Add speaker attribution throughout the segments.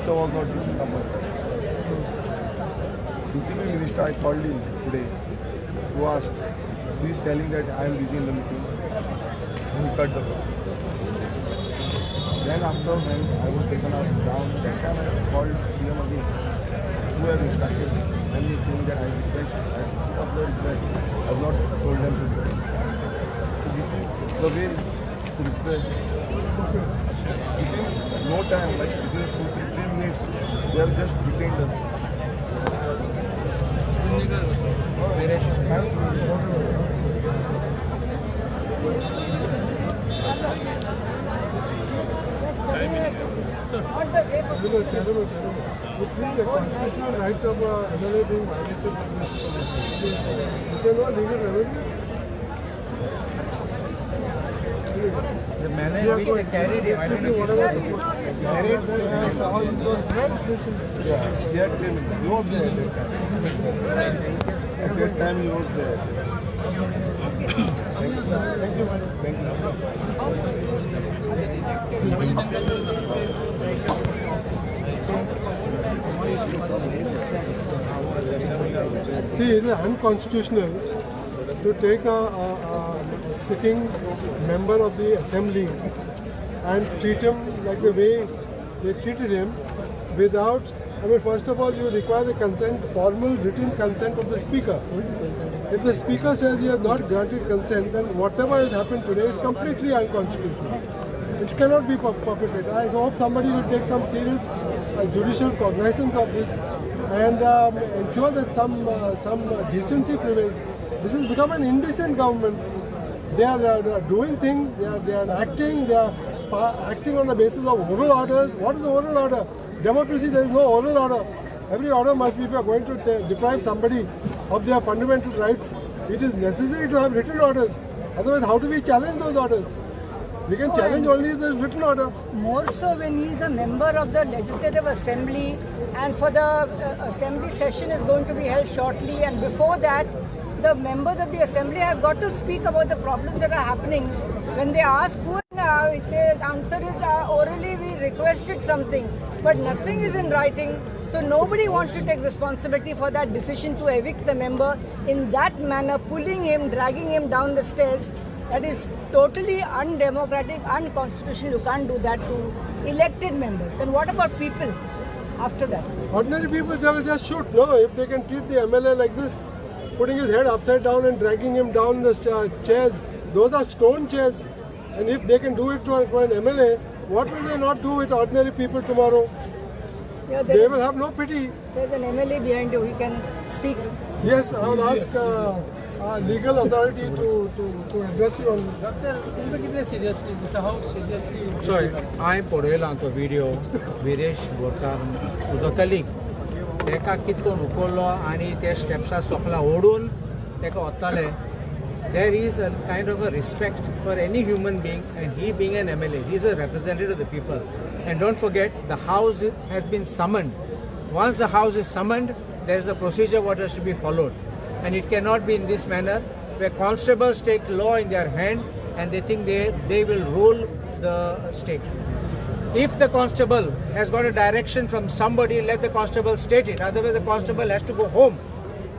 Speaker 1: Minister was not summoned. DCP minister, I called him today to ask. He is telling that I am busy in the meeting. And he cut the call. Then after when I was taken out down, that time I called CM again, who have instructed. Then he is saying that I request, I put up the request. I have not told them to do it. So this is the way to request. Within no time, like within 2 to 3 minutes, they have just detained us.
Speaker 2: Terrible, terrible. Which means the constitutional rights of MLA being violated by this. Is there no legal remedy?
Speaker 3: The manner in which they carried him, I don't know.
Speaker 1: Yeah, he was there at that time. At that time he was there. Thank you. Thank you. Thank you.
Speaker 2: See, it is unconstitutional to take a sitting member of the assembly and treat him like the way they treated him without, I mean, first of all, you require the consent, formal written consent of the speaker. If the speaker says he has not granted consent, then whatever has happened today is completely unconstitutional. It cannot be perpetrated. I hope somebody will take some serious judicial cognizance of this and ensure that some decency prevails. This has become an indecent government. They are doing things, they are acting, they are acting on the basis of oral orders. What is the oral order? Democracy, there is no oral order. Every order must be, if you are going to deprive somebody of their fundamental rights, it is necessary to have written orders. Otherwise, how do we challenge those orders? We can challenge only if there is written order.
Speaker 4: More so when he is a member of the Legislative Assembly, and for the assembly session is going to be held shortly, and before that, the members of the assembly have got to speak about the problems that are happening. When they ask who, the answer is orally we requested something, but nothing is in writing. So nobody wants to take responsibility for that decision to evict the member in that manner, pulling him, dragging him down the stairs. That is totally undemocratic, unconstitutional. You can't do that to elected members. Then what about people after that?
Speaker 2: Ordinary people, they will just shoot. No, if they can treat the MLA like this, putting his head upside down and dragging him down the chairs, those are stone chairs. And if they can do it to an MLA, what will they not do with ordinary people tomorrow?
Speaker 4: Yeah,
Speaker 2: they will have no pity.
Speaker 4: There's an MLA behind you, he can speak.
Speaker 2: Yes, I will ask legal authority to address you on this.
Speaker 5: Doctor, seriously, this how seriously?
Speaker 3: Sorry, I पळयला तो video Viresh Borkar तुजो colleague तेका कितकोन उखल्लो आनी ते स्टेप्सा सोकला ओडून तेका वताले. There is a kind of a respect for any human being, and he being an MLA, he is a representative of the people. And don't forget, the house has been summoned. Once the house is summoned, there is a procedure what has to be followed. And it cannot be in this manner where constables take law in their hand and they think they will rule the state. If the constable has got a direction from somebody, let the constable state it. Otherwise, the constable has to go home.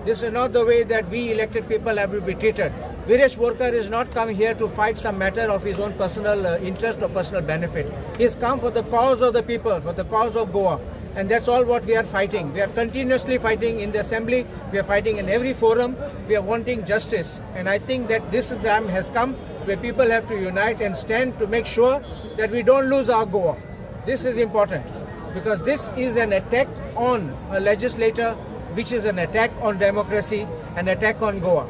Speaker 3: This is not the way that we elected people have to be treated. Viresh Borkar is not come here to fight some matter of his own personal interest or personal benefit. He has come for the cause of the people, for the cause of Goa. And that's all what we are fighting. We are continuously fighting in the assembly. We are fighting in every forum. We are wanting justice. And I think that this time has come where people have to unite and stand to make sure that we don't lose our Goa. This is important because this is an attack on a legislator, which is an attack on democracy, an attack on Goa.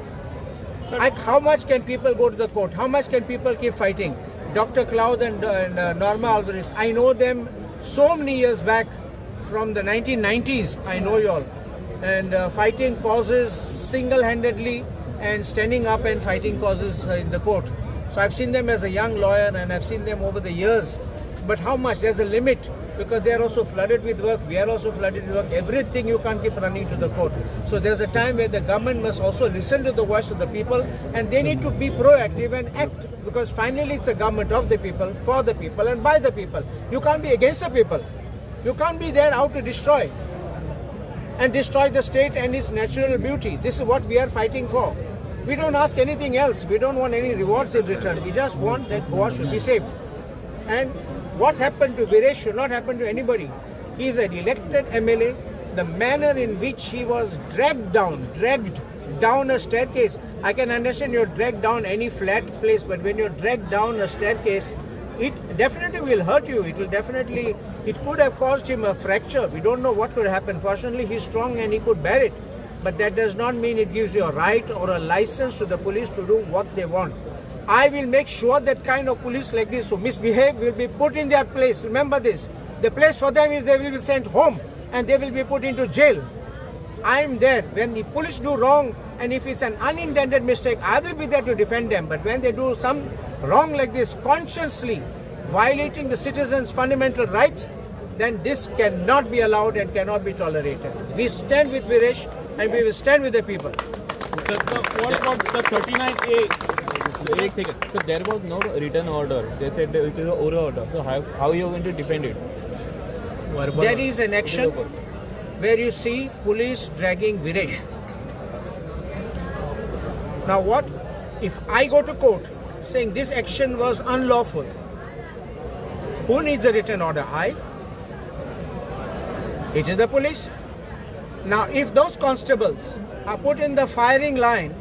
Speaker 3: How much can people go to the court? How much can people keep fighting? Dr. Cloud and Norma Alvarez, I know them so many years back from the 1990s, I know you all. And fighting causes single-handedly and standing up and fighting causes in the court. So I've seen them as a young lawyer and I've seen them over the years. But how much? There's a limit because they are also flooded with work. We are also flooded with work. Everything you can't keep running to the court. So there's a time where the government must also listen to the voice of the people and they need to be proactive and act because finally it's a government of the people, for the people and by the people. You can't be against the people. You can't be there out to destroy and destroy the state and its natural beauty. This is what we are fighting for. We don't ask anything else. We don't want any rewards in return. We just want that Goa should be saved. And what happened to Viresh should not happen to anybody. He is an elected MLA. The manner in which he was dragged down a staircase. I can understand you're dragged down any flat place, but when you're dragged down a staircase, it definitely will hurt you. It will definitely, it could have caused him a fracture. We don't know what could happen. Fortunately, he's strong and he could bear it. But that does not mean it gives you a right or a license to the police to do what they want. I will make sure that kind of police like this who misbehave will be put in their place. Remember this. The place for them is they will be sent home and they will be put into jail. I am there. When the police do wrong, and if it's an unintended mistake, I will be there to defend them. But when they do some wrong like this, consciously violating the citizens' fundamental rights, then this cannot be allowed and cannot be tolerated. We stand with Viresh and we will stand with the people.
Speaker 6: Sir, so what about the 39A? So there was no written order. They said it is an oral order. So how are you going to defend it?
Speaker 3: There is an action where you see police dragging Viresh. Now what if I go to court saying this action was unlawful? Who needs a written order? I? It is the police. Now if those constables are put in the firing line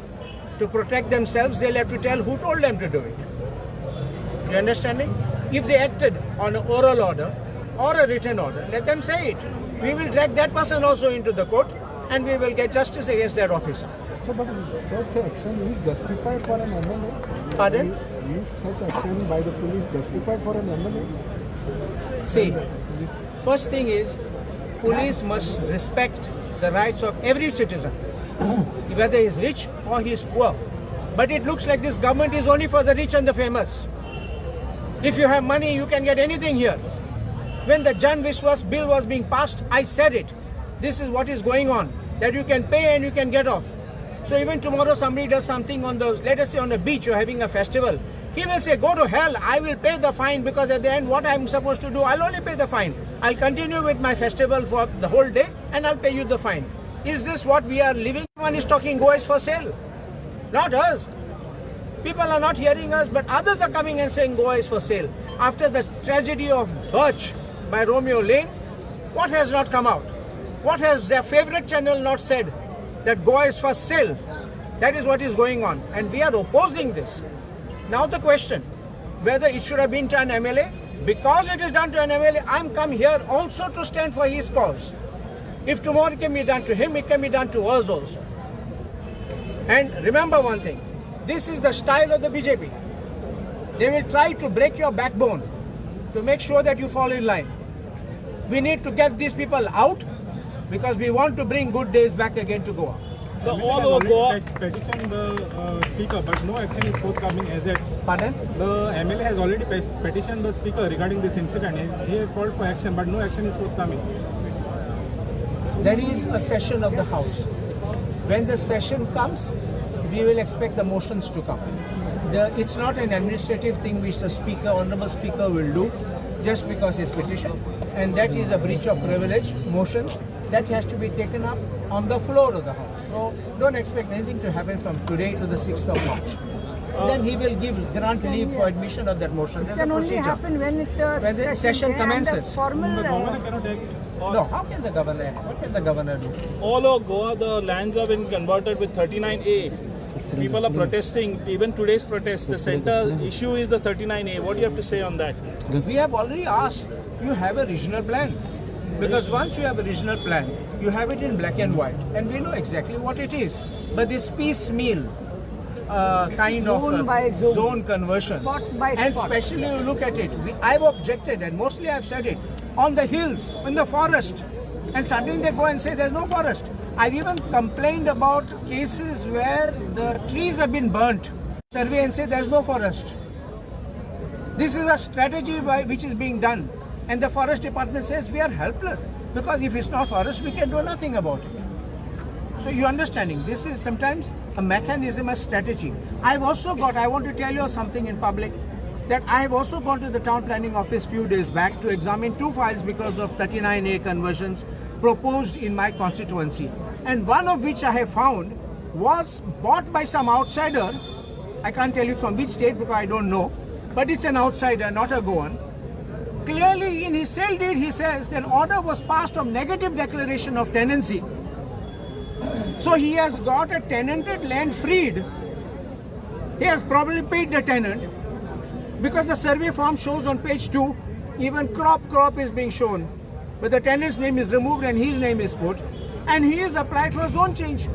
Speaker 3: to protect themselves, they'll have to tell who told them to do it. You understand me? If they acted on an oral order or a written order, let them say it. We will drag that person also into the court and we will get justice against that officer.
Speaker 1: So, but such action is justified for an MLA?
Speaker 3: Pardon?
Speaker 1: Is such action by the police justified for an MLA?
Speaker 3: See, first thing is, police must respect the rights of every citizen, whether he is rich or he is poor. But it looks like this government is only for the rich and the famous. If you have money, you can get anything here. When the Jan Vishwas bill was being passed, I said it. This is what is going on, that you can pay and you can get off. So even tomorrow somebody does something on the, let us say on the beach, you're having a festival. He will say, go to hell, I will pay the fine, because at the end what I'm supposed to do, I'll only pay the fine. I'll continue with my festival for the whole day and I'll pay you the fine. Is this what we are living? One is talking Goa is for sale, not us. People are not hearing us, but others are coming and saying Goa is for sale. After the tragedy of Birch by Romeo Lane, what has not come out? What has their favorite channel not said? That Goa is for sale. That is what is going on. And we are opposing this. Now the question, whether it should have been to an MLA, because it is done to an MLA, I'm come here also to stand for his cause. If tomorrow it can be done to him, it can be done to us also. And remember one thing, this is the style of the BJP. They will try to break your backbone to make sure that you fall in line. We need to get these people out because we want to bring good days back again to Goa.
Speaker 6: So all over Goa
Speaker 7: petitioned the speaker, but no action is forthcoming as yet.
Speaker 3: Pardon?
Speaker 7: The MLA has already petitioned the speaker regarding this incident. He has called for action, but no action is forthcoming.
Speaker 3: There is a session of the House. When the session comes, we will expect the motions to come. It's not an administrative thing which the speaker, honorable speaker, will do just because it's petition, and that is a breach of privilege motion that has to be taken up on the floor of the House. So don't expect anything to happen from today to the 6th of March. Then he will grant leave for admission of that motion. There's
Speaker 4: It can
Speaker 3: a
Speaker 4: only
Speaker 3: procedure.
Speaker 4: happen when,
Speaker 3: when the session commences.
Speaker 4: The formal,
Speaker 7: the governor cannot take.
Speaker 3: No, how can the governor? What can the governor do?
Speaker 6: All over Goa, the lands have been converted with 39A. People are protesting. Even today's protest, the center issue is the 39A. What do you have to say on that?
Speaker 3: We have already asked. You have a regional plan. Because once you have a regional plan, you have it in black and white, and we know exactly what it is. But this piecemeal kind
Speaker 4: zone
Speaker 3: of
Speaker 4: by zone,
Speaker 3: zone conversions,
Speaker 4: spot by
Speaker 3: and
Speaker 4: spot.
Speaker 3: Especially you look at it, I've objected, and mostly I've said it, on the hills, in the forest, and suddenly they go and say there's no forest. I've even complained about cases where the trees have been burnt. Survey and say there's no forest. This is a strategy by which is being done. And the forest department says we are helpless because if it's not forest, we can do nothing about it. So you're understanding, this is sometimes a mechanism, a strategy. I've also got, I want to tell you something in public. that I have also gone to the town planning office few days back to examine 2 files because of 39A conversions proposed in my constituency. And one of which I have found was bought by some outsider. I can't tell you from which state because I don't know, but it's an outsider, not a Goan. Clearly in his sale deed he says that order was passed of negative declaration of tenancy. So he has got a tenanted land freed. He has probably paid the tenant because the survey form shows on page 2, even crop is being shown. But the tenant's name is removed and his name is put, and he has applied for zone change.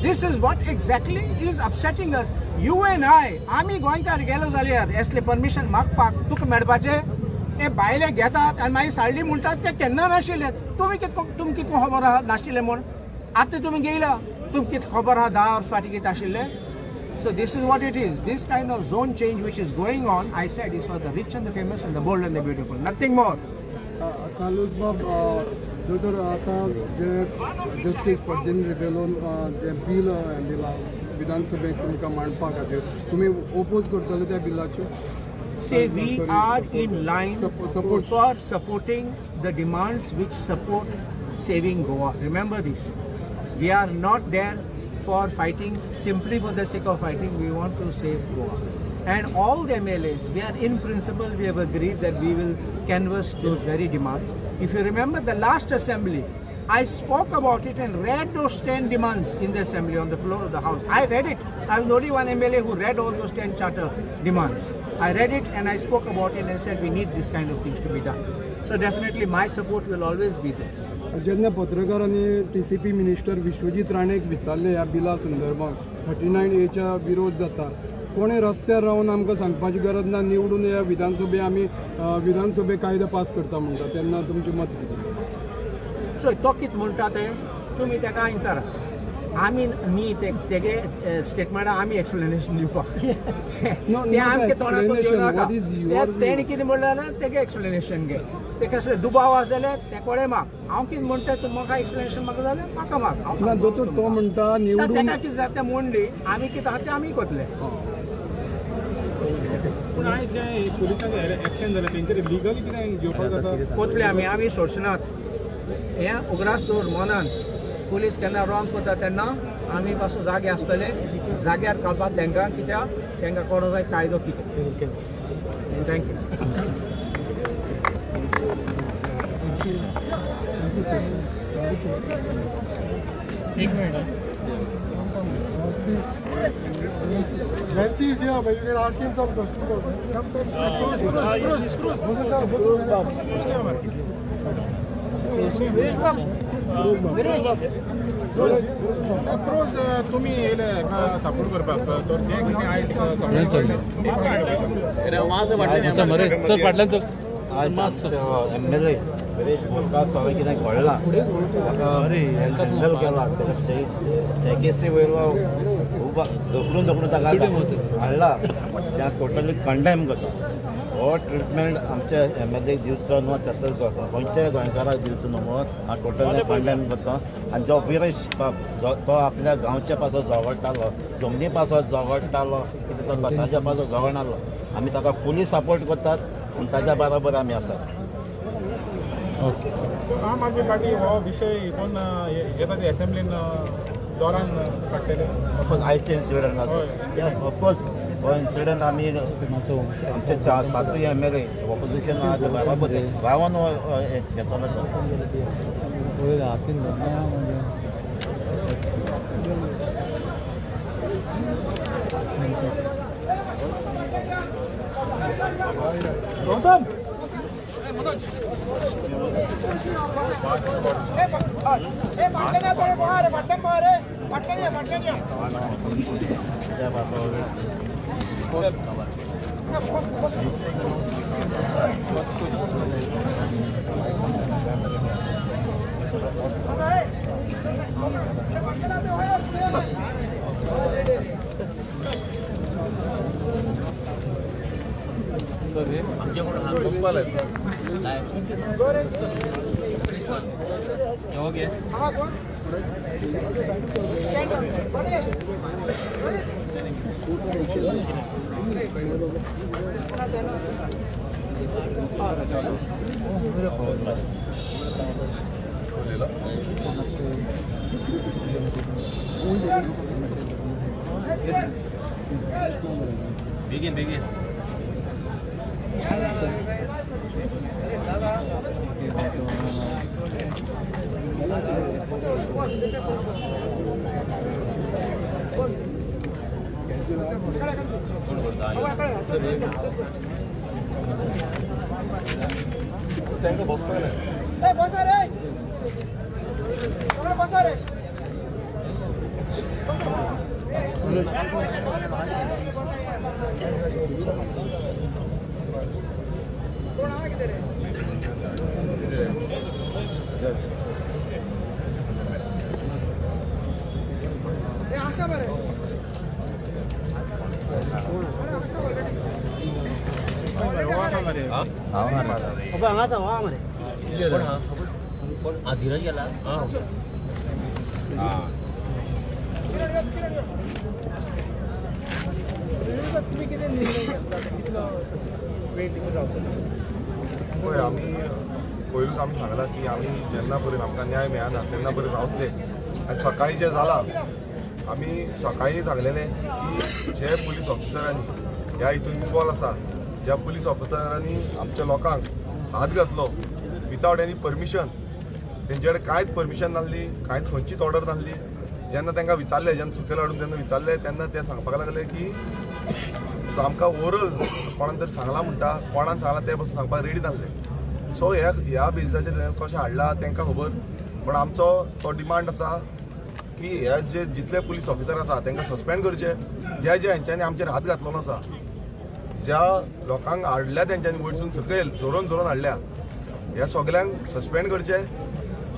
Speaker 3: This is what exactly is upsetting us. You and I, आमी गोंयकार गेलो जाल्यार असले permission मागपाक तुका मेळपाचें ते भायले घेतात आनी मागीर साडली म्हणटात ते केन्ना नाशिल्ले. तुमी कितको तुमकां कितको खबर आहा नाशिल्ले म्हूण? आतां तुमी गेला तुमकां कितें खबर आहा 10 वर्स फाटीं कितें आशिल्लें? So this is what it is. This kind of zone change which is going on, I said, is for the rich and the famous and the bold and the beautiful. Nothing more.
Speaker 2: Carlos बाब, दोतोर आतां जे justice Ferdino रिबेलोन जे bill दिलां विधानसभेक तुमकां मांडपा खातीर तुमी oppose करतले त्या बिलाचेर?
Speaker 3: Say we are in line for supporting the demands which support saving Goa. Remember this. We are not there for fighting simply for the sake of fighting. We want to save Goa. And all the MLAs, we are in principle, we have agreed that we will canvass those very demands. If you remember the last assembly, I spoke about it and read those 10 demands in the assembly on the floor of the house. I read it. I was the only one MLA who read all those 10 charter demands. I read it and I spoke about it and said we need this kind of things to be done. So definitely my support will always be there.
Speaker 2: जेन्ना पत्रकारांनी TCP minister Vishwajit राणेक विचारले ह्या बिला संदर्भात 39Aच्या विरोध जाता, कोणें रस्त्यार रावन आमकां सांगपाची गरज ना, निवडून ह्या विधानसभे आमी विधानसभे कायदो पास करता म्हणटा, तेन्ना तुमचें मत कितें?
Speaker 3: सो तो कितें म्हणटा तें तुमी ताका विचारात. आमी न्ही तेगे स्टेटमेंटा आमी एक्सप्लेनेशन दिवपाक तें आमच्या तोंडांतून घेवं नाका. तेणें कितें म्हणलें जाल्यार तेगे एक्सप्लेनेशन घे. ते कसले दुबाव आसा जाल्यार ते कोडे माग. हांव कितें म्हणटा तूं म्हाका एक्सप्लेनेशन मागता जाल्यार म्हाका माग. हांव
Speaker 2: दोतोर तो म्हणटा निवडून
Speaker 3: ताका कितें जाता तें म्हणली आमी कितें आसा तें आमी करतले.
Speaker 7: पूण आयज जें पुलिसांचें एक्शन जालें तेंचेर लिगली कितें घेवपाक जाता?
Speaker 3: कोतले आमी आमी सोडचे नात. हें उगडास दवर मनान. पुलीस केन्ना रॉंग करता तेन्ना आमी पासून जागे आसतले, जाग्यार घालपाक तांकां, कित्याक तांकां कोणो जाय कायदो कितें. Thank you.
Speaker 5: एक minute.
Speaker 2: Nancy is here, but you can ask him some questions. Come, come.
Speaker 7: Approach तुम्ही येयले सपोर्ट करपाक तर जे कितें आयज
Speaker 5: चल फाटल्यान चल.
Speaker 1: M L A Viresh Borkar सगळें कितें घडलां ताका हँडल केला, ताका स्टेकेसी वयलो खूब धोकडून धोकडून ताका हाडला, त्या टोटली कंडेम करता. हो ट्रिटमेंट आमच्या एम एल एक दिवचो न्हू, तसोच गोंयच्या गोंयकाराक दिवचो न्हू म्हणून हांव टोटली कंडेम करता. आनी जो विरेश बाब तो आपल्या गांवच्या पासत झगडटालो, जमनी पासत झगडटालो, कितें तो स्वताच्या पासत झगडनासलो. आमी ताका फुली सपोर्ट करतात आनी ताच्या बरोबर आमी आसात.
Speaker 7: ओके. आम आदमी पार्टी हो विशय हितून येता ते असेंब्लीन दौरान काडटले.
Speaker 1: ऑफकोर्स आयचे incident, yes of course हो इन्सिडंट आमी आमचे 4-7 एम एल ए ऑपोजिशन आहा ते बरोबर रावन घेतलो तो.
Speaker 7: गौतम
Speaker 3: हो गया.
Speaker 5: बेगीन बेगीन धीरज गेला.
Speaker 1: पळय आमी पयलूच आमी सांगलां की आमी जेन्ना पर्यंत आमकां न्याय मेळना तेन्ना पर्यंत रावतले. आनी सकाळीं जें जालां आमी सकाळीं सांगलेलें की जे पुलीस ऑफिसरांनी ह्या हितून इनवॉल्व आसा, ज्या पुलीस ऑफिसरांनी आमच्या लोकांक हात घातलो विदावट एनी परमिशन, तेंचे कडेन कांयच परमिशन नासली, कांयच खंयचीच ऑर्डर नासली. जेन्ना तांकां विचारलें, जेन्ना सकयल हाडून जेन्ना विचारलें तेन्ना ते सांगपाक लागले की आमकां ओरल कोणान तरी सांगलां म्हणटा, कोणान सांगलां तें पसून सांगपाक रेडी नासले. सो ह्या बेजिसाचेर कशें हाडलां तांकां खबर, पूण आमचो तो डिमांड आसा की हे जे जितले पुलीस ऑफिसर आसा तांकां सस्पेंड करचे. जे जे हेंच्यांनी आमचेर हात घातलेलो आसा, ज्या लोकांक हाडल्या तेंच्यांनी वयरसून सकयल झरोवन झरोवन हाडल्या, ह्या सगल्यांक सस्पेंड करचे.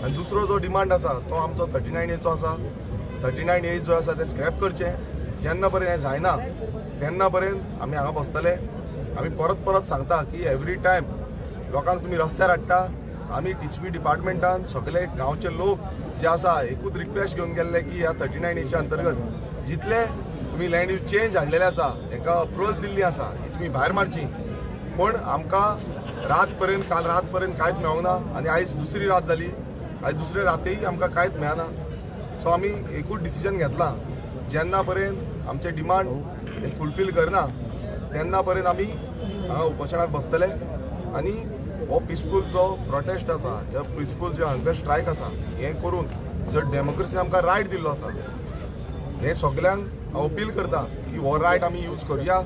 Speaker 1: आनी दुसरो जो डिमांड आसा तो आमचो 39 एचो आसा. 39 ए जो आसा ते स्क्रॅप करचे. जेन्ना पर्यंत हें जायना तेन्ना पर्यंत आमी हांगा बसतले. आमी परत परत सांगता की एवरी टायम लोकांक तुमी रस्त्यार हाडटा. आमी टीसीपी डिपार्टमेंटान सगळे गांवचे लोक जे आसा एकूच रिक्वेस्ट घेवन गेल्ले की ह्या 39 एच्या अंतर्गत जितले तुमी लँड यूज चेंज हाडलेले आसा हेका अप्रुवल दिल्ली आसा ही तुमी भायर मारची. पूण आमकां रात पर्यंत, काल रात पर्यंत कांयच मेळोंक ना आनी आयज दुसरी रात जाली, आयज दुसरे रातय आमकां कांयच मेळना. सो आमी एकूच डिसिजन घेतलां, जेन्ना पर्यंत आमचे डिमांड हे फुलफील करना तेन्ना पर्यंत आमी हांगा उपोशणाक बसतले. आनी हो पिसफूल जो प्रोटेस्ट आसा, हे पिसफूल जे हंगर स्ट्रायक आसा, हें करून जो डेमोक्रेसी आमकां रायट दिल्लो आसा, हें सगल्यांक हांव अपील करता की हो रायट आमी यूज करुया.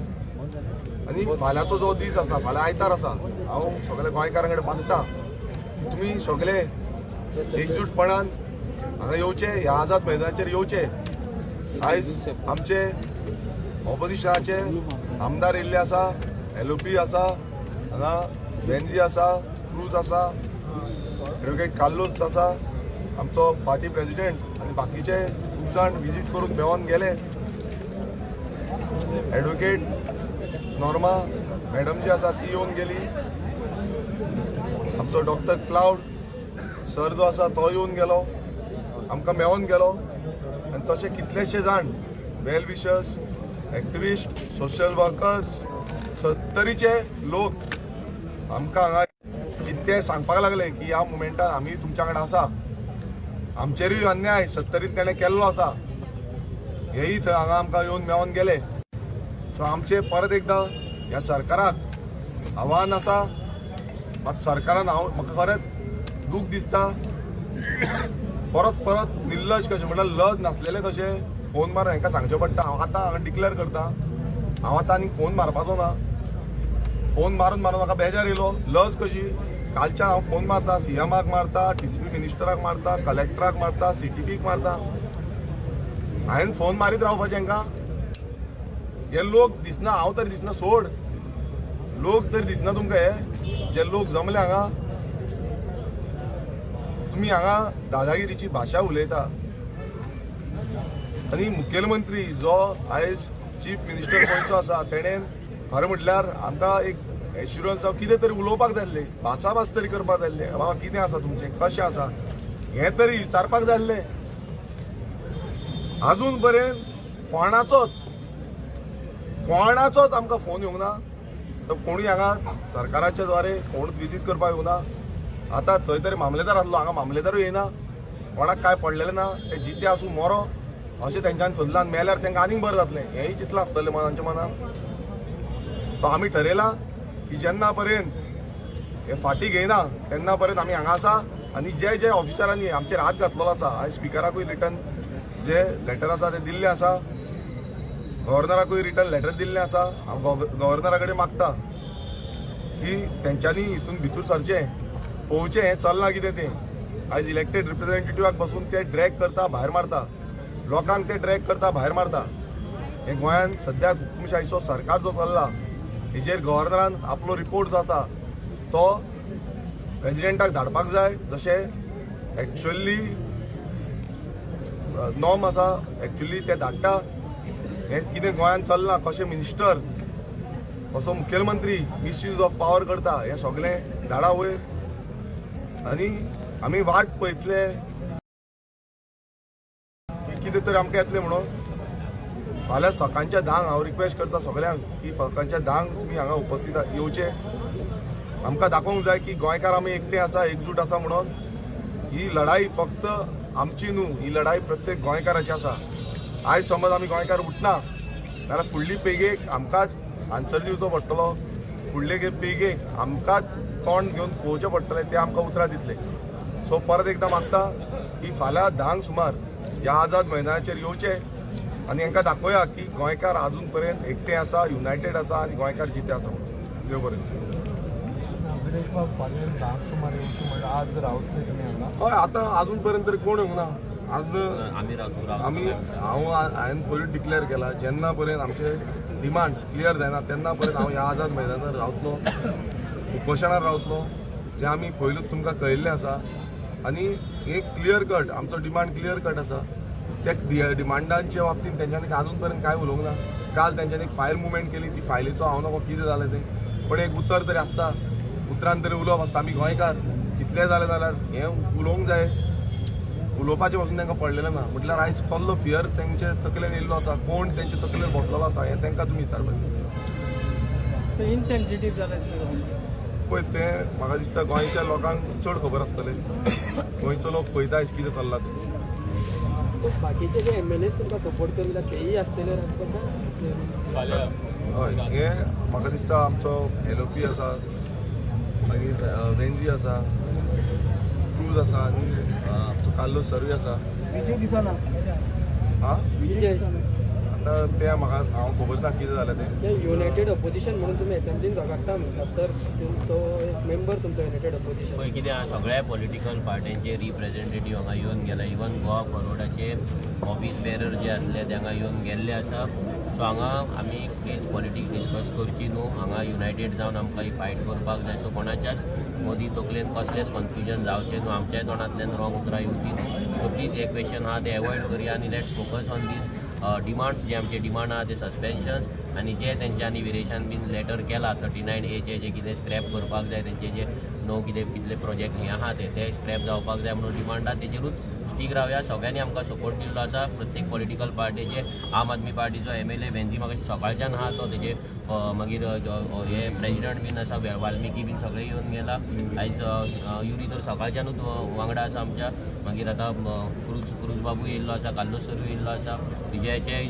Speaker 1: आनी फाल्यांचो जो दीस आसा, फाल्यां आयतार आसा, हांव सगल्या गोंयकारां कडेन मागता तुमी सगले एकजूटपणान हांगा येवचे, ह्या आझाद मैदानाचेर येवचे. आयज आमचे ऑपोजिशनाचे आमदार येयल्ले आसा, LOP आसा, हांगा बेनजी आसा, क्रूज आसा, एडवोकेट कार्लोस आसा, आमचो पार्टी प्रेजिडेंट आनी बाकीचे खूब जाण विजीट करून मेळोन गेले. एडवोकेट नॉर्मा मॅडम जी आसा ती येवन गेली, आमचो डॉक्टर क्लावड सर जो आसा तो येवन गेलो, आमकां मेळोन गेलो. आनी तशे कितलेशे जाण well wishers, activist, social workers, सत्तरीचे लोक आमकां हांगा कितें सांगपाक लागले की ह्या मुमेंटान आमी तुमच्या कडेन आसा, आमचेरूय अन्याय सत्तरींत तेणें केल्लो आसा, हेय थंय हांगा आमकां येवन मेळोन गेले. सो आमचें परत एकदां ह्या सरकाराक आव्हान आसा. मात सरकारान हांव म्हाका खरेंच दूख दिसता, परत परत निर्लज कशें म्हटल्यार लज नासलेले कशें फोन मारून हांकां सांगचें पडटा. हांव आतां हांगा डिक्लेर करता, हांव आतां आनी फोन मारपाचो ना. फोन मारून मारून म्हाका बेजार येयलो, लज कशी. कालच्यान हांव फोन मारता, सीएमाक मारता, टीसीपी मिनिस्टराक मारता, कलेक्टराक मारता, सीटीपीक मारता. हांवें फोन मारीत रावपाचें हांकां. हे लोक दिसना, हांव तरी दिसना, सोड लोक तरी दिसना तुमकां. हे जे लोक जमले हांगा, तुमी हांगा दादागिरीची भाशा उलयता. आनी मुखेलमंत्री जो आयज चीफ मिनिस्टर गोंयचो आसा तेणें खरें म्हटल्यार आमकां एक एश्युरन्स जावं कितें तरी उलोवपाक जाय आसलें, भासाभास तरी करपाक जाय आसलें, बाबा कितें आसा तुमचें, कशें आसा हें तरी विचारपाक जाय आसलें. अजून पर्यंत कोणाचोच आमकां फोन येवंक ना. तर कोणूय हांगा सरकाराच्या द्वारे कोण विजीट करपाक येवंक ना. आतां थंय तरी मामलेदार आसलो, हांगा मामलेदारूय येना. कोणाक कांय पडलेलें ना, ते जिते आसूं मरो अशें तेंच्यान सोदलां. मेल्यार तांकां आनीक बरें जातलें हेंय चिंतलां आसतलें मनाच्या मनान. सो आमी ठरयलां की जेन्ना पर्यंत हे फाटीं घेयना तेन्ना पर्यंत आमी हांगा आसा. आनी जे जे ऑफिसरांनी आमचेर हात घातलेलो आसा, हांवें स्पिकराकूय रिटर्न जे लेटर आसा ते दिल्लें आसा, गव्हर्नराकूय रिटर्न लेटर दिल्लें आसा. हांव गव्हर्नरा कडेन मागता की तेंच्यांनी हितून भितर सरचें, पळोवचें हें चल्लां कितें तें. आयज इलेक्टेड रिप्रेझेंटेटिवाक बसून ते ड्रॅग करता, भायर मारता, लोकांक ते ड्रॅग करता, भायर मारता. हें गोंयांत सद्याक हुकुमशाहीचो सरकार जो चल्ला हेजेर गव्हर्नरान आपलो रिपोर्ट जो आसा तो प्रेजिडेंटाक धाडपाक जाय. जशें एक्चुअली नॉर्म आसा, एक्चुअली ते धाडटा. हें कितें गोंयांत चल्लां, कशें मिनिस्टर, कसो मुखेलमंत्री मिसयूज ऑफ पावर करता, हें सगळें धाडा वयर. आनी आमी वाट पळयतले की कितें तरी आमकां येतलें म्हणून. फाल्यां सकाळच्या 10 हांव रिक्वेस्ट करता सगळ्यांक की सकाळच्या 10 तुमी हांगा उपस्थित येवचे. आमकां दाखोवंक जाय की गोंयकार आमी एकटे आसा, एकजूट आसा म्हणून. ही लढाई फक्त आमची न्हू, ही लढाई प्रत्येक गोंयकाराची आसा. आयज समज आमी गोंयकार उठना जाल्यार फुडली पिळगेक आमकांच आन्सर दिवचो पडटलो, फुडले पिळगेक आमकांच तोंड घेवन पळोवचें पडटलें, ते आमकां उतरां दितले. सो परत एकदां मागता की फाल्यां 10 सुमार ह्या आझाद मैदानाचेर येवचे आनी हांकां दाखोवया की गोंयकार आजून पर्यंत एकटे आसा, युनायटेड आसा आनी गोंयकार जिते आसा म्हणून. देव बरें. हय, आतां आजून पर्यंत तरी कोण येवंक ना. आज आमी हांवें पयलीं डिक्लेअर केला, जेन्ना पर्यंत आमचे डिमांड्स क्लियर जायना तेन्ना पर्यंत हांव ह्या आझाद मैदानार रावतलो, उपोशणार रावतलो, जें आमी पयलूच तुमकां कळिल्लें आसा. आनी एक क्लियर कट आमचो डिमांड क्लियर कट आसा. त्या डिमांडांच्या बाबतींत तेंच्यांनी आजून पर्यंत कांय उलोवंक ना. काल तेंच्यांनी एक फायल मुवमेंट केली, ती फायलीचो हांव नको कितें जालें तें, पण एक उतर तरी आसता, उतरान तरी उलोवप आसता. आमी गोंयकार कितलें जालें जाल्यार हें उलोवंक जाय, उलोवपाचें पासून तांकां पडलेलें ना. म्हटल्यार आयज कसलो फियर तेंचे तकलेन येयल्लो आसा, कोण तेंचे तकलेन बसलेलो आसा हें तांकां तुमी विचारपाचें.
Speaker 8: इनसेन्सिटीव जालें सर
Speaker 1: पळय, तें म्हाका दिसता गोंयच्या लोकांक चड खबर आसतलें. गोंयचो लोक पळयता आयज कितें चल्लां तें.
Speaker 8: बाकीचे जे एम एल एस तुमकां सपोर्ट करिना तेय आसतले.
Speaker 1: हय, हें म्हाका दिसता आमचो एल ओ पी आसा, मागीर वेंजी आसा, क्रूज आसा आनी आमचो कार्लोस सर्वी आसा.
Speaker 8: विजय दिसना
Speaker 1: आं, आतां तें म्हाका हांव खबर ना कितें जालें तें.
Speaker 8: युनायटेड ऑपोजिशन म्हणून तुमी एसेंब्लीन झगडटा म्हणटात, तर तुमचो एक मेंबर तुमचो युनायटेड ऑपोजिशन.
Speaker 5: पळय कितें आहा, सगळ्या पॉलिटिकल पार्ट्यांचे रिप्रेझेंटेटीव हांगा येवन गेला. इवन गोवा फॉरवर्डाचे ऑफीस बेरर जे आसले ते हांगा येवन गेल्ले आसा. सो हांगा आमी प्लीज पॉलिटिक्स डिस्कस करची न्हू. हांगा युनायटेड जावन आमकां ही फायट करपाक जाय. सो कोणाच्याच मदीं तकलेन कसलेंच कन्फ्युजन जावचें न्हू, आमच्याय तोंडांतल्यान रॉंग उतरां येवची न्हू. सो प्लीज हे क्वेश्चन आहा ते एवॉयड करया आनी let's focus on these demands. जे आमचे डिमांड आहा ते सस्पेन्शन्स आनी जे तेंच्यांनी विरेशान बीन लेटर केला 39A जे कितें स्क्रॅप करपाक जाय, तेंचे जे णव कितें कितले प्रोजेक्ट हे आहा ते स्क्रॅप जावपाक जाय म्हणून डिमांड आहा, तेजेरूच स्टीक रावया. सगळ्यांनी आमकां सपोर्ट दिल्लो आसा, प्रत्येक पॉलिटिकल पार्टीचे. आम आदमी पार्टीचो एम एल ए वेंजी म्हाका सकाळच्यान आहा तो, तेजे मागीर हे प्रेजिडंट बीन आसा, वाल्मिकी बीन सगळे येवन गेला. आयज युरी तर सकाळच्यानूच वांगडा आसा आमच्या. मागीर आतां क्रूज बाबू येयल्लो आसा, कार्लोस सरूय येयल्लो आसा, विजयाचे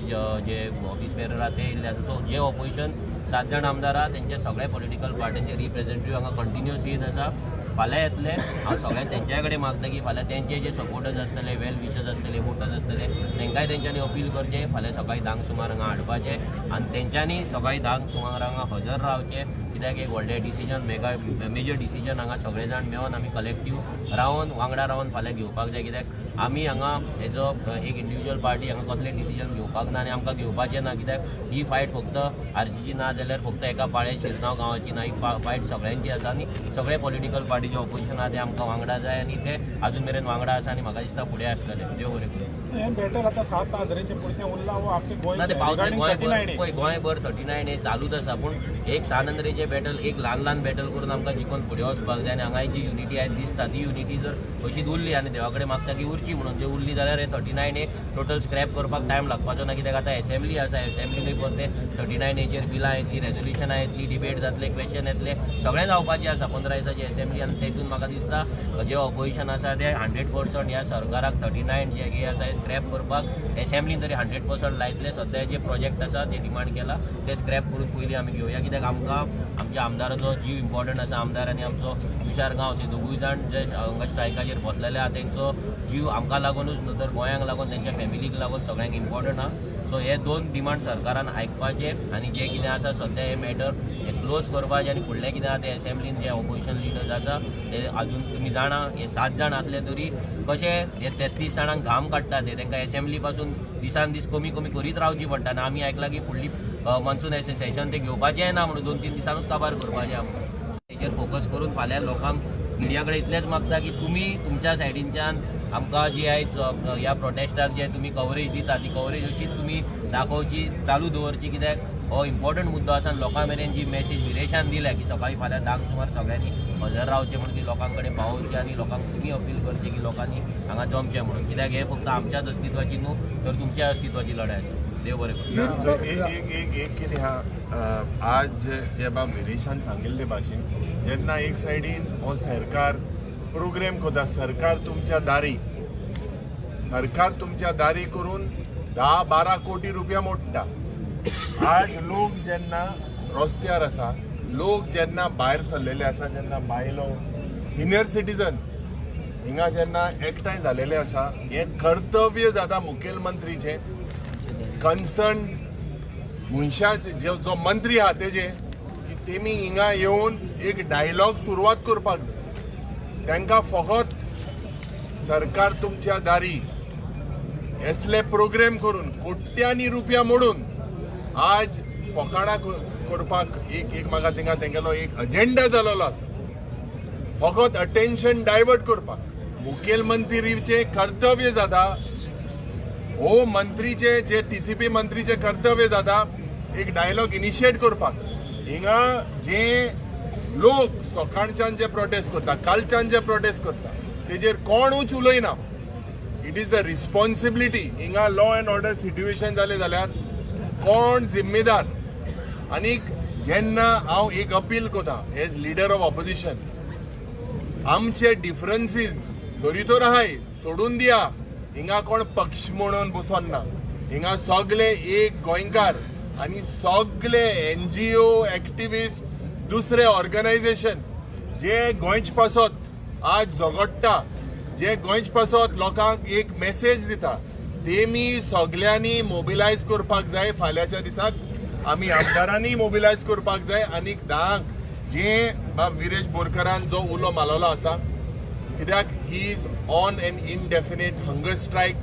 Speaker 5: जे ऑफीस बेरर आहा ते येयल्ले आसा. सो जे ऑपोजिशन 7 जाण आमदार आहा तेंचे सगळे पॉलिटिकल पार्टींचे रिप्रेझेंटेटीव हांगा कंटिन्युअस येत आसा. फाल्यां येतले. हांव सगळ्यांक तेंच्या कडेन मागता की फाल्यां तेंचे जे सपोर्टर्स आसतले, वेल विशर्स आसतले, वोटर्स आसतले, तेंकांय तेंच्यांनी अपील करचें फाल्यां सकाळीं 10 सुमार हांगा हाडपाचें आनी तेंच्यांनी सकाळीं 10 सुमार हांगा हजर रावचें. कित्याक एक व्हडलें डिसिजन, मेगा मेजर डिसिजन हांगा सगळे जाण मेळोन आमी कलेक्टीव रावन वांगडा रावन फाल्यां घेवपाक जाय. कित्याक आमी हांगा एज अ एक इंडिविज्युअल पार्टी हांगा कसलें डिसिजन घेवपाक ना आनी आमकां घेवपाचें ना. कित्याक ही फायट फक्त आरजीची ना जाल्यार फक्त एका पाळे शिरगांव गांवाची ना, ही फायट सगळ्यांची आसा आनी सगळे पॉलिटिकल पार्टीचे ऑपोजिशन आहा ते आमकां वांगडा जाय आनी ते अजून मेरेन वांगडा आसा आनी म्हाका दिसता फुडें आसतले. देव बरें करूं.
Speaker 7: हें बॅटल आतां 7 हजारांचे पुरतें उरलां वो आख्खें गोंय?
Speaker 5: ना, ते पावतले. गोंय गोंयभर 39A चालूच आसा, पूण एक सान अंद्रेचें बॅटल, एक ल्हान ल्हान बॅटल करून आमकां जिखून फुडें वचपाक जाय. आनी हांगा जी युनिटी आयज दिसता ती युनिटी जर अशीच उरली, आनी देवा कडेन मागता की उरची म्हणून, जे उरली जाल्यार हे 39A total scrap करपाक टायम लागपाचो ना. कित्याक आतां एसेंब्ली आसा, एसेंब्लीनूय परते 39Aचेर बिलां येतली, रेजोल्युशनां येतली, डिबेट जातले, क्वेश्चन येतले, सगळें जावपाचें आसा 15 दिसाची एसेंब्ली. आनी तेतून म्हाका दिसता जे ऑपोजिशन आसा ते 100% ह्या सरकाराक 39 जे हे आसा हे स्क्रॅप करपाक एसेंब्लीन तरी 100% लायतले. सद्या जे प्रोजेक्ट आसा ते डिमांड केला ते स्क्रॅप करून पयलीं आमी घेवया, कित्याक आमकां आमच्या आमदाराचो जीव इम्पॉर्टंट आसा. आमदार आनी आमचो तुषार गांवस हे दोगूय जाण जे हांगा स्ट्रायकाचेर बसलेले आसा तेंचो जीव आमकां लागूनच न्हू तर गोंयांक लागून, तेंच्या फॅमिलीक लागून सगळ्यांक इम्पॉर्टंट आसा. सो हे 2 डिमांड सरकारान आयकपाचे आनी जे कितें आसा सद्या हे मॅटर हे क्लोज करपाचें. आनी फुडलें कितें आसा ते एसेंब्लीन जे ऑपोजिशन लिडर्स आसा ते अजून तुमी जाणा हे 7 जाण आसले तरी कशे हे 33 जाणांक घाम काडटा ते, तांकां एसेंब्ली पासून दिसान दीस कमी कमी करीत रावची पडटा. आनी आमी आयकलां की फुडली मॉन्सून सेशन ते घेवपाचें ना म्हणून 2-3 दिसांनूच काबार करपाचें आहा म्हणून. तेचेर फोकस करून फाल्यां लोकांक मिडिया कडेन इतलेंच मागता की तुमी तुमच्या सायडीनच्यान आमकां जी आयज ह्या प्रोटेस्टाक जे तुमी कवरेज दिता ती कवरेज अशीच तुमी दाखोवची, चालू दवरची, कित्याक हो इम्पॉर्टंट मुद्दो आसा. लोकां मेरेन जी मॅसेज विरेशान दिल्या की सकाळीं फाल्यां 10 सुमार सगळ्यांनी हजर रावचें म्हणून, ती लोकां कडेन पावोवची आनी लोकांक तुमी अपील करची की लोकांनी हांगा जमचें म्हणून, कित्याक हें फक्त आमच्याच अस्तित्वाची न्हू तर तुमच्या अस्तित्वाची लढाय आसा. देव बरें करूं.
Speaker 9: एक एक एक कितें आहा, आज जे बाब विरेशान सांगिल्ले भाशेन जेन्ना एक सायडीन हो सरकार प्रोग्राम करता, सरकार तुमच्या दारी, सरकार तुमच्या दारी करून 10-12 कोटी रुपया मोडटा. आज लोक जेन्ना रस्त्यार आसा, लोक जेन्ना भायर सरलेले आसा, जेन्ना बायलो सिनियर सिटीजन हिंगा जेन्ना एकठांय जालेले आसा, हें कर्तव्य जाता मुखेलमंत्रीचें, कन्सर्न मनशा जो मंत्री आहा तेजे, की तेमी हिंगा येवन एक डायलॉग सुरवात करपाक जाय. तांकां फकत सरकार तुमच्या दारी असले प्रोग्राम करून कोट्यांनी रुपया मोडून आज फकाणां करपाक एक एक म्हाका थिंगा तेंगेलो एक अजेंडा जालोलो आसा, फकत अटेन्शन डायवर्ट करपाक. मुखेलमंत्रीचें कर्तव्य जाता, हो मंत्रीचे जे TCP मंत्रीचे कर्तव्य जाता एक डायलॉग इनिशिएट करपाक. हिंगा जे लोक सकाळच्यान जे प्रोटेस्ट करता, कालच्यान जे प्रोटेस्ट करता तेजेर कोणूच उलयना. It is the responsibility. हिंगा लॉ एंड ऑर्डर सिट्युएशन जालें जाल्यार कोण जिम्मेदार? आनीक जेन्ना हांव एक अपील करता एज लिडर ऑफ ऑपोजिशन, आमचे डिफरन्सीस जरी तर आहाय सोडून दिया. हिंगा कोण पक्ष म्हणून बसोन ना, हिंगा सगळे एक गोंयकार आनी सगळे NGO activist, दुसरे ऑर्गनायझेशन जे गोंयचे पासत आज झगडटा, जे गोंयचे पासत लोकांक एक मेसेज दिता, तेमी सगळ्यांनी मोबिलायज करपाक जाय. फाल्यांच्या दिसाक आमी आमदारांनी मोबिलायज करपाक जाय. आनी 10 जे बाब विरेश बोरकरान जो उलो मारलेलो आसा, कित्याक he is on an indefinite hunger strike,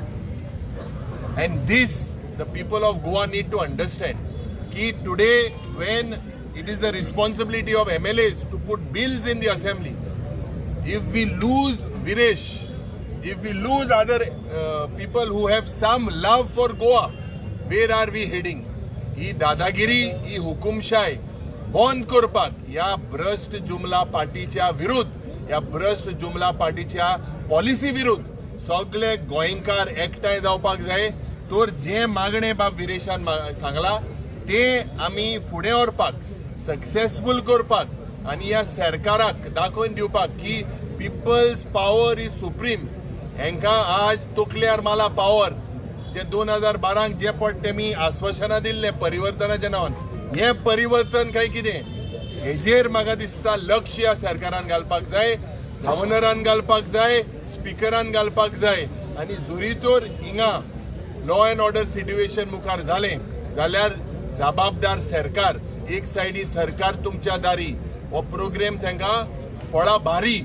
Speaker 9: and this the people of Goa need to understand की today when it is the responsibility of MLAs to put bills in the assembly, if we lose Viresh, if we lose other people who have some love for Goa, where are we heading? ही दादागिरी, ही हुकुमशाय बंद करपाक ह्या भ्रश्ट जुमला पार्टीच्या विरुद्ध, ह्या भ्रश्ट जुमला पार्टीच्या पॉलिसी विरुद्ध सगळे गोंयकार एकठांय जावपाक जाय. तर जे मागणे बाब विरेशान सांगला ते आमी फुडें व्हरपाक, सक्सेसफूल करपाक आनी ह्या सरकाराक दाखोवन दिवपाक की पिपल्स पावर is supreme. हेंकां आज तकल्यार माला पावर, जे 2012 जे पट तेमी आश्वासनां दिल्लें परिवर्तनाच्या नांवान, हें परिवर्तन काय कितें हेजेर म्हाका दिसता लक्ष ह्या सरकारान घालपाक जाय, गव्हर्नरान घालपाक जाय, स्पिकरान घालपाक जाय. आनी जरी तर हिंगा लॉ एंड ऑर्डर सिट्युएशन मुखार जालें जाल्यार जबाबदार सरकार, एक सायडी सरकार तुमच्या दारी हो प्रोग्राम तांकां फळा भारी.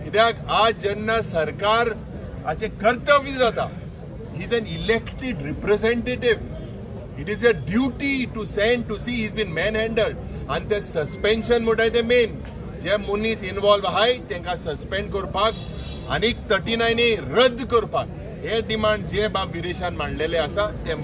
Speaker 9: कित्याक आज जेन्ना सरकार हाचें कर्तव्य जाता, he is an elected representative, it is a duty to send to see is been man handled. आनी ते सस्पेन्शन म्हणटाय ते मेन जे मनीस इनवॉल्व आहाय तांकां सस्पेंड करपाक आनी 39A रद्द करपाक हे डिमांड जे बाब विरेशान मांडलेले आसा ते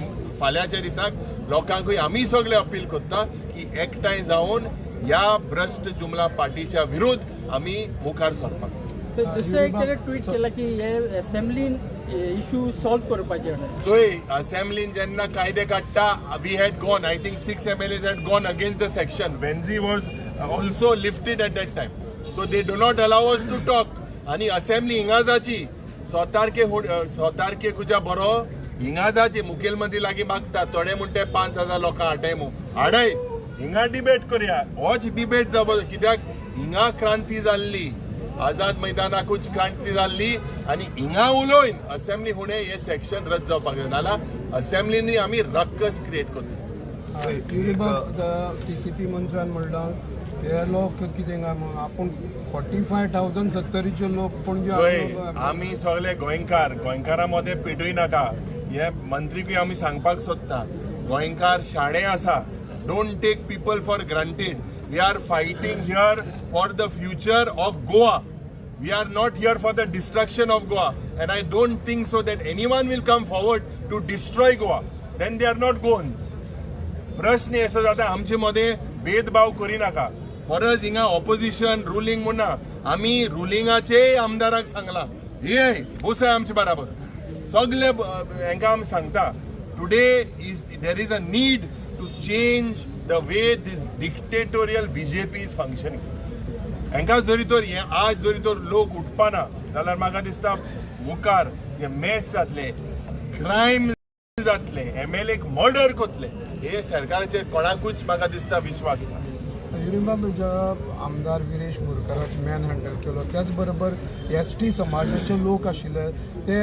Speaker 9: फाल्यांच्या दिसाक लोकांकूय आमी सगळे अपील करता की एकठांय जावन ह्या भ्रश्ट जुमला पार्टीच्या विरुद्ध आमी मुखार सरपाक जाय.
Speaker 8: दुसरें एक ताणें ट्वीट केला की हे असेंब्लीन इशू सॉल्व करपाचे.
Speaker 9: चोय, असेंब्लीन जेन्ना कायदे काडटा, we had gone, I think 6 MLAs had gone against the section. Venzy was also lifted at that time, so they do not allow us to talk. आनी असेंब्ली हिंगा जाची 100 तारखे तुज्या बरो हिंगा जाची मुखेलमंत्री लागीं मागता. थोडे म्हणटे 5,000 लोकां हाडय मू, हाडय, हिंगा डिबेट करया. होच डिबेट जावपा, कित्याक हिंगा क्रांती जाल्ली, आझाद मैदानाकूच क्रांती जाल्ली आनी हिंगा उलोवन असेंब्ली हुणे हे सेक्शन रद्द जावपाक जाय, नाल्यार असेंब्लीनी आमी रक्कस क्रिएट करतले.
Speaker 2: टीसीपी मंत्र्यान म्हणलां हे लोक कितें काय म्हणून आपूण 45,000 सत्तरीचे लोक पणजे.
Speaker 9: आमी सगळे गोंयकार, गोंयकारां मदें पेटय नाका. हे मंत्रीकूय आमी सांगपाक सोदता, गोंयकार शाणे आसा. Don't take people for granted. We are fighting here for the future of Goa. We are not here for the destruction of Goa. And I don't think so that anyone will come forward to destroy Goa. Then they are not Goans. प्रश्न असो जाता आमचे मदें भेदभाव करिनाका. फरज हिंगा opposition ruling म्हणना, आमी रुलिंगाचे आमदाराक सांगला हे बोसाय आमचे बराबर सगळे हेंकां आमी सांगता. Today is there is a need to change the way this dictatorial BJP is functioning. हेंकां जरी तर हे आज जरी तर लोक उठपाना जाल्यार म्हाका दिसता मुखार जे मेस जातले, क्रायम जातले, एमएलए मर्डर करतले, हे सरकाराचेर कोणाकूच म्हाका दिसता विश्वास ना.
Speaker 2: युरीबाब, आमदार विरेश बोरकाराक मॅन हँडल केलो, त्याच बरोबर एस टी समाजाचे लोक आशिल्ले ते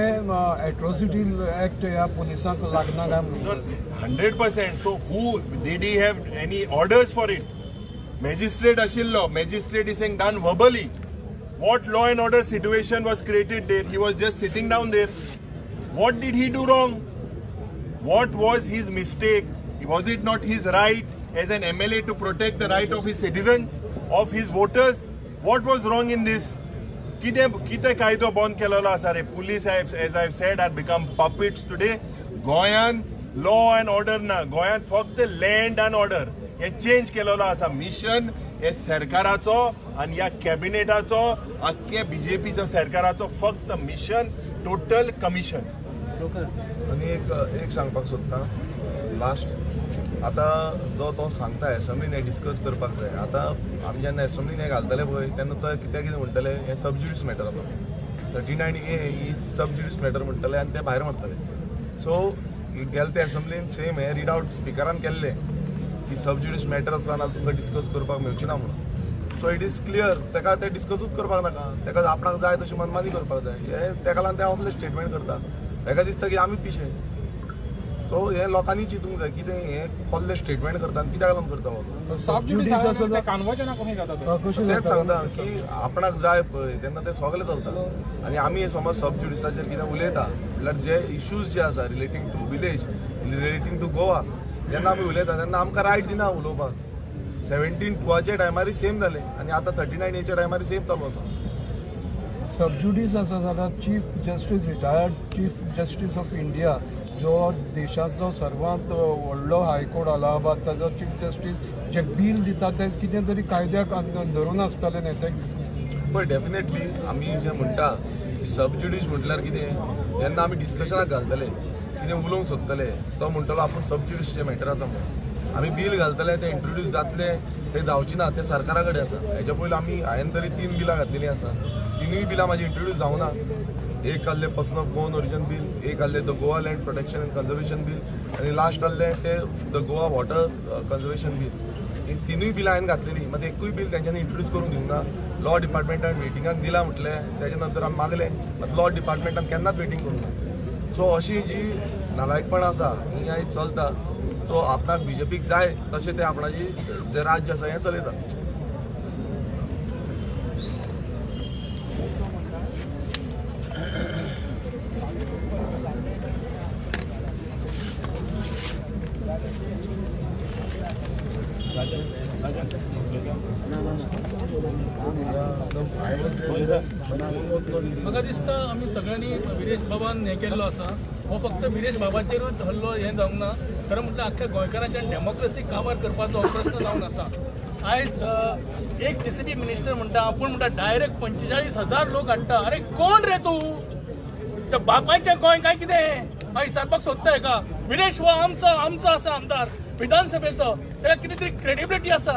Speaker 2: एट्रोसिटी एक्ट ह्या पुलिसांक लागना काय म्हणून?
Speaker 9: 100%. So who did he have any orders for it? Magistrate आशिल्लो, magistrate is saying done verbally. What law and order situation was created there? He was just sitting down there. What did he do wrong? What was his mistake? Was it not his right as an MLA to protect the right of his citizens, of his voters? What was wrong in this? कितें कायदो बंद केलेलो आसा रे? Police, as I said, are become puppets today. गोंयांत law and order ना, गोंयांत फक्त लँड एंड ऑर्डर हे चेंज केलेलो आसा. मिशन हे सरकाराचो आनी ह्या कॅबिनेटाचो, आख्खे बीजेपीच्या सरकाराचो फक्त मिशन टोटल कमिशन.
Speaker 1: आनी एक सांगपाक सोदता लास्ट, आतां जो तो सांगता एसेंब्लीन हें डिस्कस करपाक जाय. आतां आमी जेन्ना एसेंब्लीन हें घालतले पळय तेन्ना तो कित्याक कितें म्हणटले, हें सब ज्युडीस मॅटर आसा, 39A is sub judice matter म्हणटले आनी ते भायर मारतले. सो गेले ते एसेंब्लीन सेम हें रीड आवट स्पिकरान केल्लें की सब ज्युडीस मॅटर आसा, नाल्यार तुमकां डिस्कस करपाक मेळची ना म्हणून. सो it is clear, ताका ते डिस्कसूच करपाक नाका, ताका आपणाक जाय तशी मनमानी करपाक जाय. हें ताका लागून ते असलें स्टेटमेंट करता, ताका दिसता की आमी पिशे. सो हे लोकांनी चिंतूंक जाय कितें हें कसलें स्टेटमेंट करता आनी कित्याक लागून करता. तेंच सांगता की आपणाक जाय पळय तेन्ना ते सगळें चलता. आनी आमी समज सब ज्युडिसाचेर कितें उलयता म्हणल्यार जे इश्यूज जे आसा relating to village, relating to Goa, जेन्ना आमी उलयता तेन्ना आमकां रायट दिना उलोवपाक. 17(2) टायमारय सेम जालें आनी आतां 39A टायमारय सेम चालू आसा.
Speaker 2: सब ज्युडीस आसा जाल्यार chief justice, retired chief justice of India, जो देशाचो सर्वात व्हडलो हायकोर्ट अलाहाबाद, ताजो चीफ जस्टीस जे बील दिता ते कितें तरी कायद्याक धरून आसतलें न्ही तें.
Speaker 1: पळय डेफिनेटली आमी जें म्हणटा सब ज्युडीस म्हटल्यार कितें, जेन्ना आमी डिस्कशनाक घालतले कितें उलोवंक सोदतले तो म्हणटलो आपूण सब ज्युडीसचें मॅटर आसा म्हणून, आमी बील घालतले तें इंट्रोड्यूस जातलें, तें जावचें ना, तें सरकारा कडेन आसा. हेच्या पयलीं आमी हांवें तरी 3 बिलां घातलेलीं आसा, 3 बिलां म्हाजी इंट्रोड्यूस जावना. एक आहले person of Goan origin bill, एक आहले the Goa land protection and conservation bill, आनी लास्ट आहले ते the Goa water conservation bill. ही 3 बिलां हांवें घातलेली, मात एकूय बील तेंच्यांनी इंट्रोड्यूस करूंक दिवंक ना. लॉ डिपार्टमेंटान वेटिंगाक दिलां म्हटलें, तेजे नंतर आमी मागलें, मात लॉ डिपार्टमेंटान केन्नाच वेटींग करूंक ना. सो अशी जी नालायकपणां आसा ही आयज चलता. सो आपणाक बीजेपीक जाय तशें ते आपणाची जें राज्य आसा हें चलयता.
Speaker 2: The
Speaker 10: म्हाका दिसता आमी सगळ्यांनी विरेश बाबान हें केल्लो आसा. हो फक्त विरेश बाबाचेरूच हल्लो हें जावंक ना, खरें म्हटल्यार आख्ख्या गोंयकारांच्या डेमोक्रेसी काबार करपाचो हो प्रस्न जावन आसा. आयज एक DCP minister म्हणटा आपूण म्हणटा डायरेक्ट 45,000 लोक हाडटा. अरे कोण रे तूं? त्या बापायचें गोंय काय कितें हांव विचारपाक सोदता हेका. विरेश हो आमचो आमचो आसा आमदार विधानसभेचो, ताका कितें तरी क्रेडिबिलिटी आसा.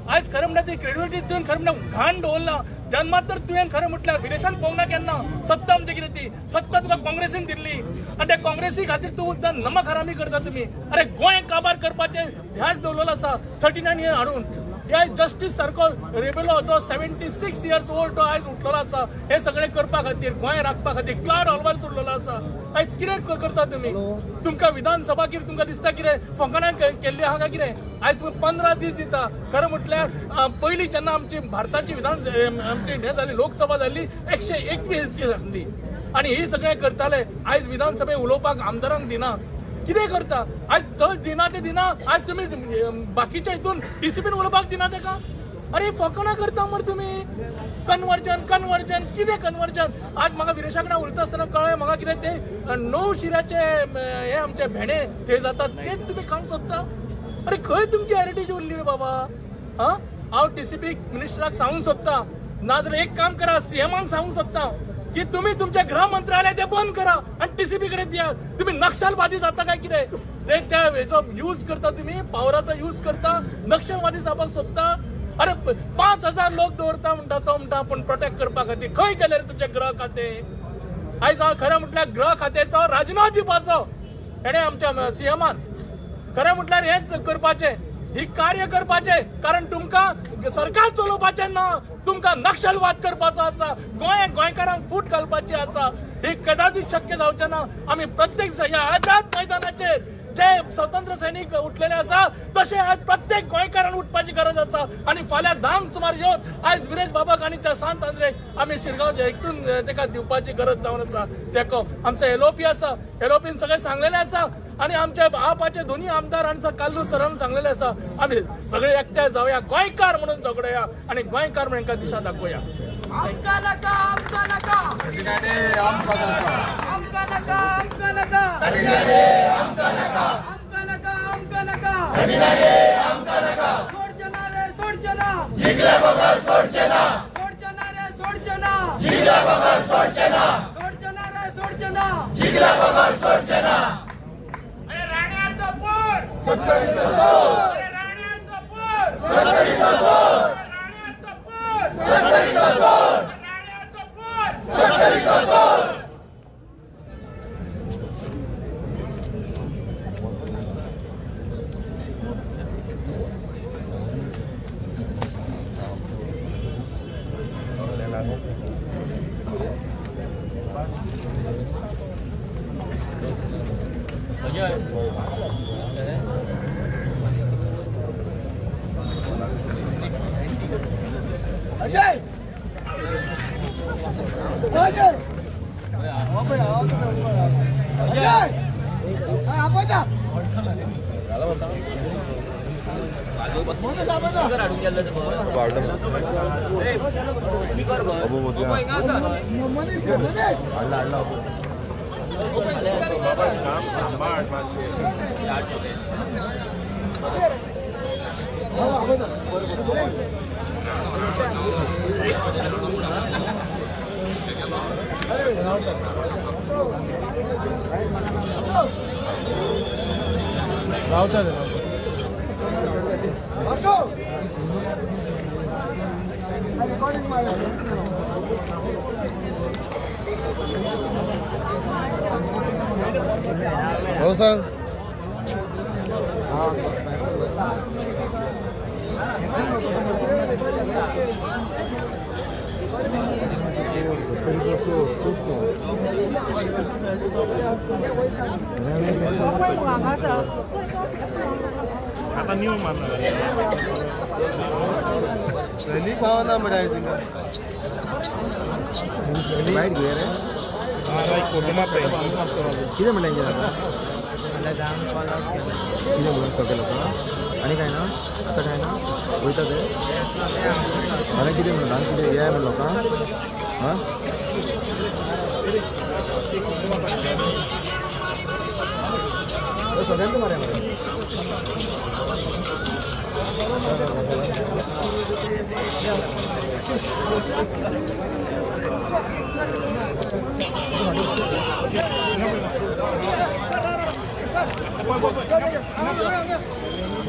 Speaker 10: आयज खरें म्हणल्यार ती क्रेडिबिलिटी तुवें खरें म्हणल्यार घाण दवरला. जन्मात तर तुवें खरें म्हटल्यार विरेशान पळोवंक ना केन्ना सत्ता म्हणजे कितें ती सत्ता तुका काँग्रेसीन दिल्ली आनी त्या काँग्रेसी खातीर तूं सुद्दां नमक हरामी करता तुमी. अरे गोंय काबार करपाचें ध्यास दवरलेलो आसा 39 हे हाडून. ह्या जस्टीस सारको रेबेलो तो 76 इयर्स ओल्ड तो आयज उठलेलो आसा हे सगळें करपा खातीर, गोंय राखपा खातीर. क्लाड ऑलवार्स उरलेलो आसा. आयज कितें करता तुमी? तुमकां विधानसभा कितें तुमकां दिसता कितें फकाणां केल्ली आहा काय कितें? आयज तुमी 15 दीस दिता. खरें म्हटल्यार पयलीं जेन्ना आमची भारताची विधान आमची हें जाली लोकसभा जाल्ली 121 दीस आसली आनी ही सगळें करताले. आयज विधानसभे उलोवपाक आमदारांक दिना. कितें करता आयज? थंय दिना ते दिना. आयज तुमी बाकीच्या हितून DCPन उलोवपाक दिना तेका. अरे फकाणां करता मरे तुमी. कन्वर्जन कन्वर्जन कितें कन्वर्जन? आज म्हाका विरेशा कडेन उलयता आसतना कळ्ळें म्हाका कितें ते 9 शिराचे हे आमचे भेणे थंय जातात तेच तुमी खावंक सोदता. अरे खंय तुमची हेरिटेज उरली रे बाबा? आं, हांव DCP मिनिस्टराक सांगूंक सोदता, नाजाल्यार एक काम करा CMाक सांगूंक सोदता की तुमी तुमचें गृह मंत्रालय ते बंद करा आनी DCP कडेन दियात. तुमी नक्षलवादी जाता काय कितें? ते त्या हेचो यूज करता तुमी, पावराचो यूज करता, नक्षलवादी जावपाक सोदता. अरे 5,000 लोक दवरता म्हणटा तो म्हणटा आपूण प्रोटेक्ट करपा खातीर. खंय गेले रे तुमचें गृह खातें? आयज हांव खरें म्हटल्यार गृह खात्याचो राजिनामो दिवपाचो हेणें आमच्या CMान. खरें म्हटल्यार हेंच करपाचें, ही कार्य करपाचें, कारण तुमकां सरकार चलोवपाचें ना, तुमकां नक्षलवाद करपाचो आसा, गोंय गोंयकारांक फूट घालपाची आसा. ही कदाचित शक्य जावचें ना. आमी प्रत्येक ह्या आझाद मैदानाचेर जे स्वतंत्र सैनीक उठलेले आसा तशें आज प्रत्येक गोंयकारान उठपाची गरज आसा. आनी फाल्यां 10 सुमार येवन आयज विरेश बाबाक आनी त्या सांत आंद्रेक आमी शिरगांव हितून तेका दिवपाची गरज जावन आसा. तेको आमचो LOP आसा, LOPन सगळें सांगलेलें आसा आनी आमच्या आपाचे दोन्ही आमदार आनी काल्लू सरान सांगलेलें आसा आमी सगळे एकठांय जावया, गोंयकार म्हणून झगडया आनी गोंयकार म्हणून एका दिशा दाखोवया.
Speaker 4: आमकां नाका, आमकां नाका, आमकां नाका, आमकां नाका, आमकां नाका, आमकां नाका, आमकां नाका, सोडचें ना रे सोडचें ना, जिंकले बगर सोडचें ना, सोडचें ना रे सोडचें ना, जिंकले बगर सोडचें ना, सोडचें ना रे सोडचें ना, जिंकले बगर सोडचें ना. अरे राण्याचो पोर सत्तरीचो चोर, अरे राण्याचो पोर सत्तरीचो चोर, राण्याचो पोर सत्तरीचो चोर, राण्याचो पोर सत्तरीचो चोर.
Speaker 1: अजय अजय अजय
Speaker 11: हो सर
Speaker 6: आता न्यू मारणार
Speaker 11: पावना मजा लायट घे रे
Speaker 6: फोटो मारता
Speaker 11: कितें म्हणलें कितें म्हणून सगळे लोक आनी काय ना आतां काय ना वयता ते फाल्यां कितें म्हणून हांगा कितें येय म्हणून लोकांक आं सगळ्यांक मरे मरे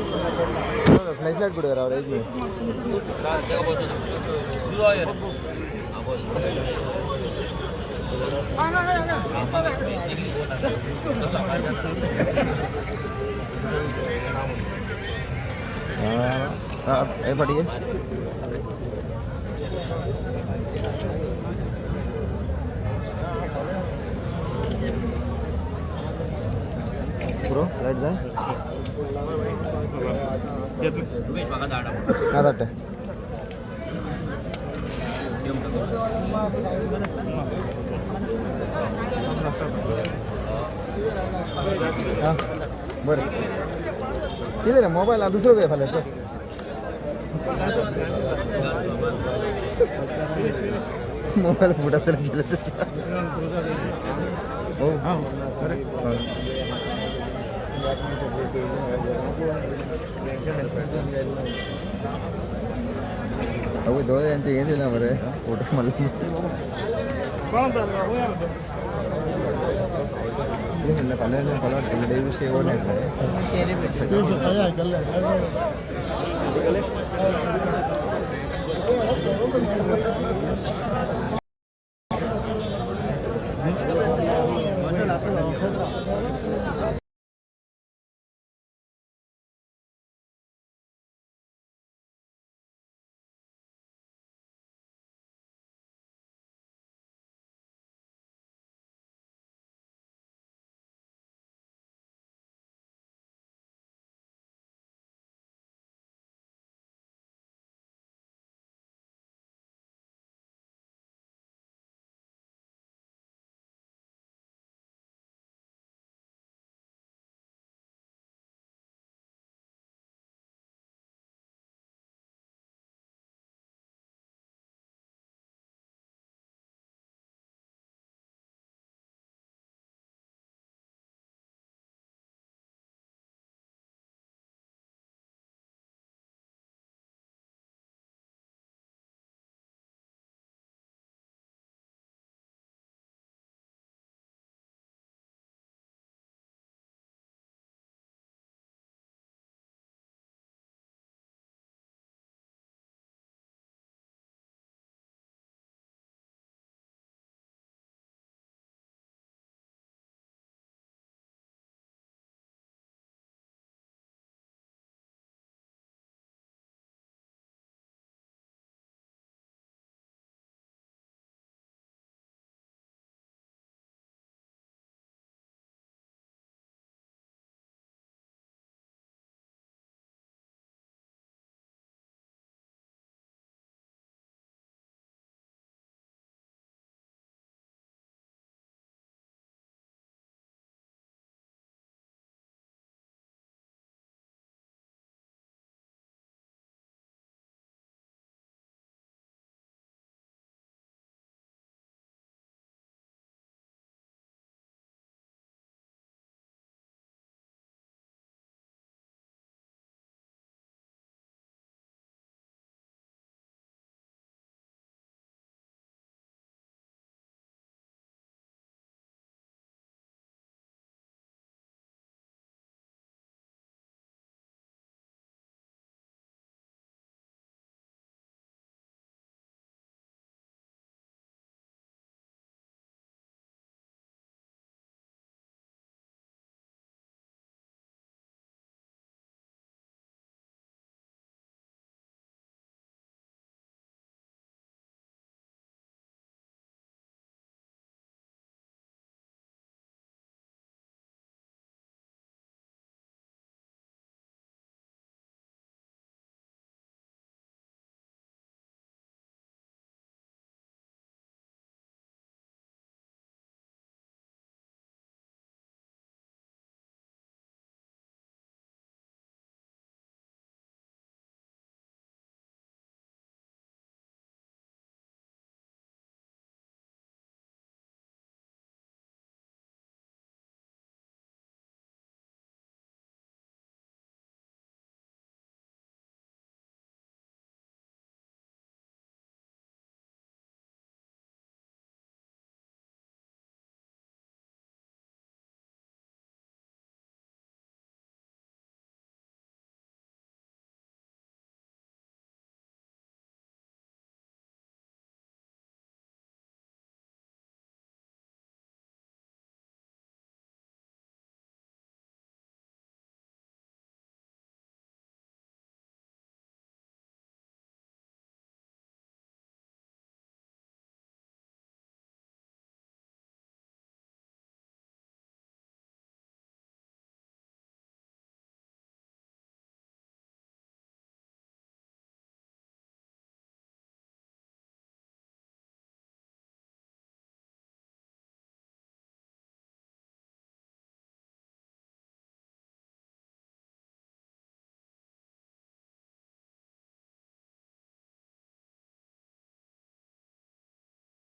Speaker 11: फ्लॅश लाईट कुठे राव एक मिनिट. हे फाटी पुरो लायट जाय ना धाडटा. हां बरें कितें रे मोबायल आहा दुसरो घे फाल्यांचो. मोबायल फुटात गेले हो. अहो दोन यांचे हे दिला बरे फोटो मला म्हणलं फाल्यां फाल्यां विषय